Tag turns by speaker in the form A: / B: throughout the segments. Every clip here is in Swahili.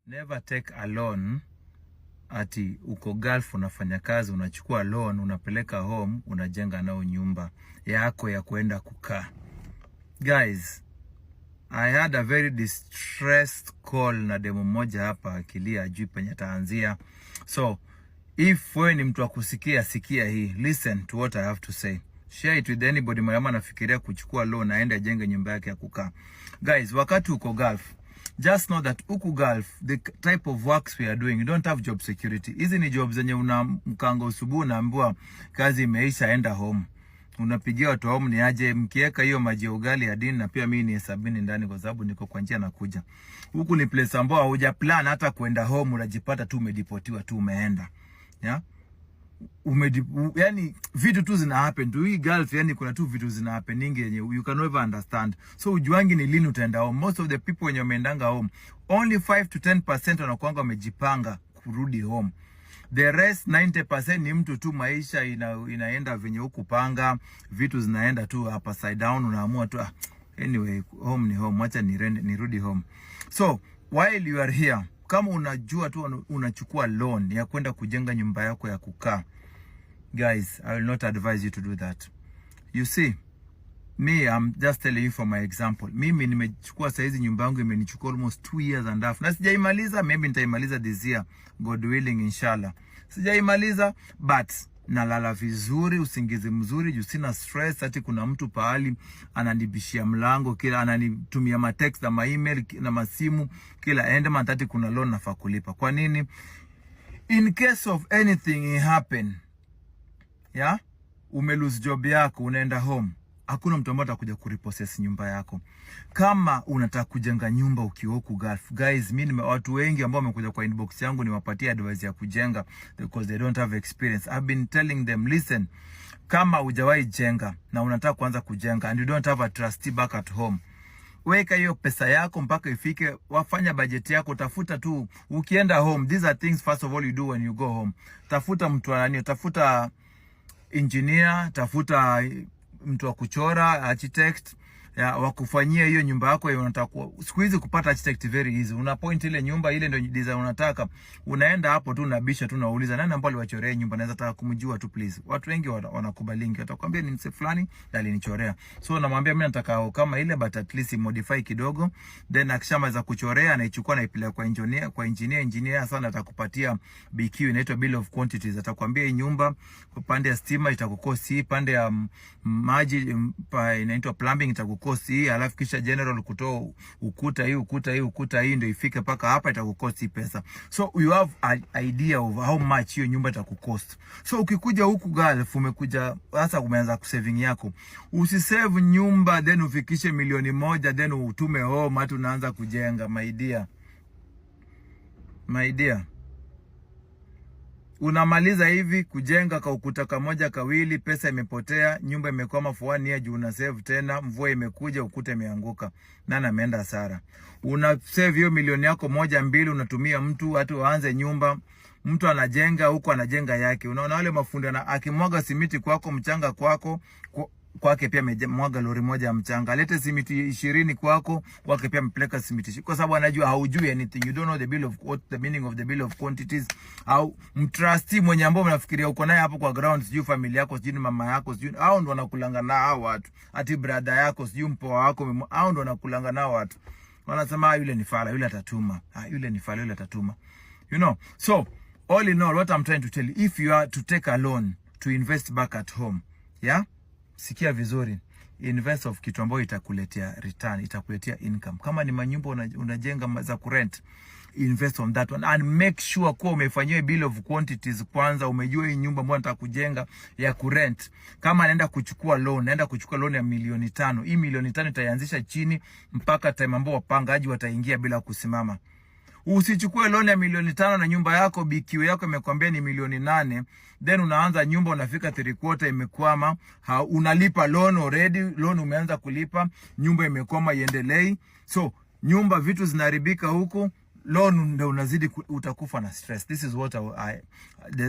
A: Never take a loan ati uko Gulf unafanya kazi, unachukua loan unapeleka home, unajenga nao nyumba yako ya kuenda kukaa. Guys, I had a very distressed call na demu mmoja hapa akilia, ajui penye ataanzia. So if wewe ni mtu wa kusikia, sikia hii, listen to what I have to say. Share it with anybody mwenye anafikiria kuchukua loan aende ajenge nyumba yake ya kukaa. Guys, wakati uko Gulf, just know that huku Gulf, the type of works we are doing, you don't have job security. Hizi ni jobs zenye unaamkanga asubuhi unaambiwa kazi imeisha, enda home. Unapigia watu home, ni aje mkiweka hiyo maji ya ugali ya dini na pia mimi ni 70 ndani kwa sababu niko kwa njia nakuja. Huku ni place ambao hauja plan hata kwenda home, unajipata tu umedeportiwa tu umeenda. Yeah? Yani vitu tu zina happen tu hii Gulf, yani kuna tu vitu zina happening yenye you can never understand, so ujuangi ni lini utaenda home. Most of the people wenye wameendanga home, only 5 to 10% wanakuanga wamejipanga kurudi home. The rest 90% ni mtu tu maisha inaenda venye hukupanga, vitu zinaenda tu upside down, unaamua tu, "Ah, anyway, home ni home, wacha nirudi home." So while you are here, kama unajua tu unachukua loan ya kwenda kujenga nyumba yako ya kukaa, guys, I will not advise you to do that. You see, me, I'm just telling you for my example. Mimi nimechukua saizi nyumba yangu imenichukua almost 2 years and a half na sijaimaliza. Maybe nitaimaliza this year, God willing, inshallah. Sijaimaliza, but nalala vizuri, usingizi mzuri, juu sina stress ati kuna mtu pahali ananibishia mlango kila ananitumia matext na maemail na masimu kila end month ati kuna loan nafaa kulipa. Kwa nini? In case of anything happen, yeah, umelose job yako, unaenda home, hakuna mtu ambaye atakuja kurepossess nyumba yako. Kama unataka kujenga nyumba ukiwa huku Gulf, guys, mimi nime watu wengi ambao wamekuja kwa inbox yangu niwapatie advice ya kujenga because they don't have experience. I've been telling them, listen, kama hujawahi jenga na unataka kuanza kujenga and you don't have a trustee back at home, weka hiyo pesa yako mpaka ifike, wafanya bajeti yako, tafuta tu ukienda home. These are things first of all you do when you go home. Tafuta mtu anani, tafuta engineer, tafuta mtu wa kuchora, architect ya wakufanyia hiyo nyumba yako hiyo unataka. Siku hizi kupata architect very easy. Una point ile nyumba, ile ndio design unataka, unaenda hapo tu unabisha tu, unauliza, "Nani ambaye aliwachorea nyumba? Naweza taka kumjua tu, please." Watu wengi wanakubalingi, watakwambia ni mse fulani ndiye alinichorea. So namwambia, "Mimi nataka kama ile, but at least modify kidogo." Then akishamaliza kuchorea, anaichukua, naipeleka kwa engineer, kwa engineer. Engineer sana atakupatia BQ, inaitwa bill of quantities. Atakwambia hii nyumba kwa pande ya stima itakucost hii, pande ya maji inaitwa plumbing itakucost hii, alafu kisha general kutoa ukuta hii, ukuta hii, ukuta hii ndio ifike mpaka hapa itakucost hii pesa. So you have an idea of how much hiyo nyumba itakucost. So ukikuja huku Gulf, umekuja sasa umeanza kusaving yako, usisave nyumba then ufikishe 1 milioni then utume home hata unaanza kujenga. My dear, my dear, unamaliza hivi kujenga ka ukuta kamoja kawili, pesa imepotea, nyumba imekwama for one year juu una save tena, mvua imekuja, ukuta imeanguka, nani ameenda hasara? Una save hiyo milioni yako moja mbili, unatumia mtu hata uanze nyumba, mtu anajenga huku anajenga yake. Unaona wale mafundi na akimwaga simiti kwako, mchanga kwako, kwake pia amemwaga lori moja ya mchanga. Alete simiti 20 kwako, kwake pia amepeleka simiti 20, kwa sababu anajua haujui anything. You don't know the bill of what the meaning of the bill of quantities. Au mtrustee mwenye ambao mnafikiria uko naye hapo kwa ground, sijui familia yako, sijui ni mama yako, sijui hao ndo wanakulanga na hao watu, ati brother yako, sijui mpoa wako, hao ndo wanakulanga nao watu. Wanasema, "Ah, yule ni fala, yule atatuma. Ah, yule ni fala, yule atatuma." So all in all, what I'm trying to tell you, if you are to take a loan to invest back at home, yeah, sikia vizuri, invest of kitu ambayo itakuletea return, itakuletea income. Kama ni manyumba unajenga za kurent, invest on that one and make sure kuwa umefanyiwa bill of quantities kwanza, umejua hii nyumba ambayo nataka kujenga ya kurent. Kama naenda kuchukua loan, naenda kuchukua loan ya milioni 5, hii milioni 5 itaianzisha chini mpaka time ambao wapangaji wataingia bila kusimama. Usichukue loan ya milioni 5 na nyumba yako BQ yako imekwambia ni milioni 8, then unaanza nyumba, unafika three quarter imekwama, unalipa loan already, loan umeanza kulipa, nyumba imekwama iendelei. So nyumba vitu zinaharibika huku, loan ndio unazidi utakufa na stress. This is what I,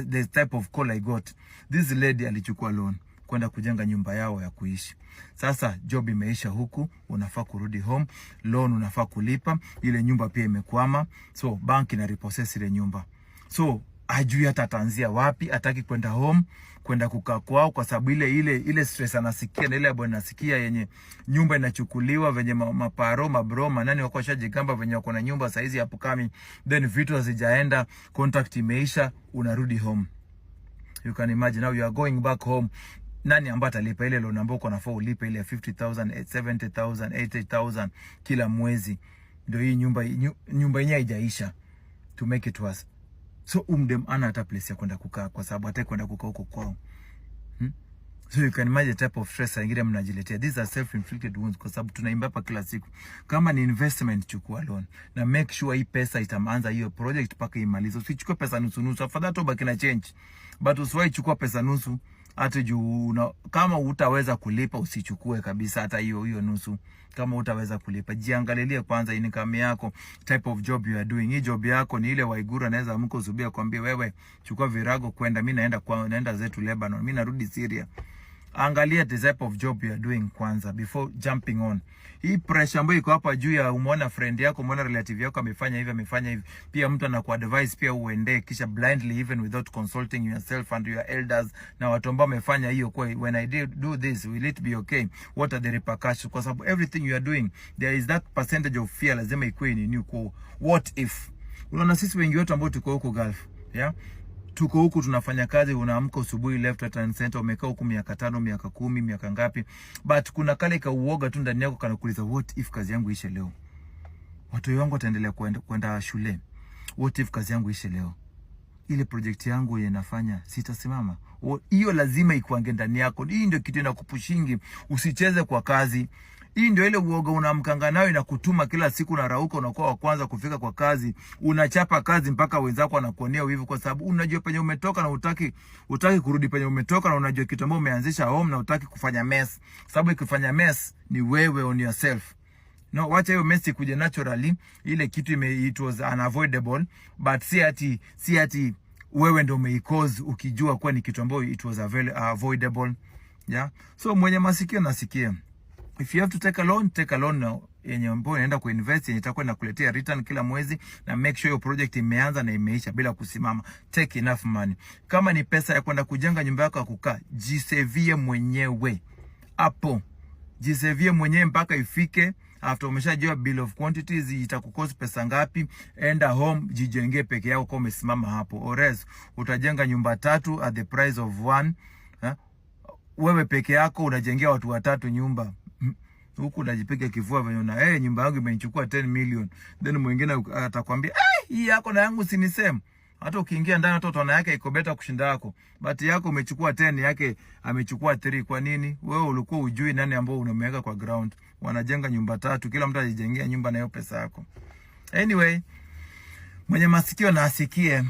A: the type of call I got. This lady alichukua loan Kwenda kujenga nyumba yao ya kuishi. Sasa job imeisha huku, unafaa kurudi home, loan unafaa kulipa, ile nyumba pia imekwama, so bank ina repossess ile nyumba. So hajui hata ataanzia wapi, hataki kwenda home, kwenda kukaa kwao, kwa sababu ile stress anasikia na ile bwana anasikia yenye nyumba inachukuliwa, venye maparo, mabro, manani wako washajigamba venye wako na nyumba saizi hapo kami, then vitu hazijaenda, contract imeisha, unarudi home. You can imagine now you are going back home. Nani ambaye atalipa ile loan ambayo uko nafaa ulipe ile 50,000, 70,000, 80,000 kila mwezi? Ndio hii nyumba, nyumba yenyewe haijaisha, to make it worse. So umdem ana hata place ya kwenda kukaa kwa sababu hataki kwenda kukaa huko kwao. So you can imagine the type of stress ingine mnajiletea. These are self-inflicted wounds, kwa sababu tunaimba hapa kila siku. Kama ni investment, chukua loan na make sure hii pesa itaanza hiyo project mpaka imalize. Usichukue pesa nusu nusu, afadhali tu ubaki na change. But usiwahi chukua pesa nusu hata juu kama utaweza kulipa, usichukue kabisa hata hiyo hiyo nusu. Kama utaweza kulipa, jiangalilie kwanza income yako, type of job you are doing. Hii job yako ni ile Waiguru anaweza amka asubuhi akwambie, "Wewe chukua virago kwenda, mimi naenda zetu Lebanon, mimi narudi Syria." Angalia the type of job you are doing kwanza before jumping on. Hii pressure ambayo iko hapa juu ya umeona friend yako, umeona relative yako amefanya hivi, amefanya hivi, pia mtu anakuadvise pia uende, kisha blindly, even without consulting yourself and your elders na watu ambao wamefanya hiyo, kwa when I do this, will it be okay, what are the repercussions? Kwa sababu everything you are doing, there is that percentage of fear lazima ikuwe ni kwa what if. Unaona sisi wengi wetu ambao tuko huko Gulf, yeah, tuko huku tunafanya kazi, unaamka asubuhi left, right and center, umekaa huku miaka 5, miaka 10, miaka ngapi, but kuna kale ka uoga tu ndani yako kanakuuliza, what if kazi yangu ishe leo, watoto wangu wataendelea kwenda shule? What if kazi yangu ishe leo, ile project yangu yenye nafanya sitasimama? Hiyo lazima ikuange ndani yako. Hii ndio kitu inakupushingi usicheze kwa kazi. Hii ndio ile uoga unaamkanga nayo, inakutuma kila siku unarauka, unakuwa wa kwanza kufika kwa kazi, unachapa kazi mpaka wenzako wanakuonea wivu, kwa sababu unajua penye umetoka na utaki kurudi penye umetoka, na unajua kitu ambacho umeanzisha home na utaki kufanya mess, sababu ikifanya mess ni wewe on yourself. No, wacha hiyo mess ikuje naturally, ile kitu it was unavoidable, but si ati wewe ndio umeicause ukijua kuwa ni kitu ambayo it was avoidable. Yeah. So mwenye masikio nasikia. If you have to take a loan, take a loan now yenye ambayo unaenda kuinvest, yenye itakuwa inakuletea return kila mwezi, na make sure your project imeanza na imeisha bila kusimama. Take enough money. Kama ni pesa ya kwenda kujenga nyumba yako ya kukaa, jisevie mwenyewe hapo, jisevie mwenyewe mpaka ifike after umeshajua bill of quantities itakucost pesa ngapi. Enda home, jijengee peke yako kama umesimama hapo, or else utajenga nyumba tatu at the price of one, ha? Wewe peke yako unajengea watu watatu nyumba huku unajipiga kifua venye una nyumba yangu imenichukua 10 million, then mwingine atakwambia, "Eh, hii yako na yangu si ni same?" Hata ukiingia ndani hata utaona yake iko better kushinda yako, but yako umechukua 10, yake amechukua 3. Kwa nini? Wewe ulikuwa ujui nani ambao unameweka kwa ground. Wanajenga nyumba tatu, kila mtu ajijengea nyumba na hiyo pesa yako. Anyway, mwenye masikio na asikie.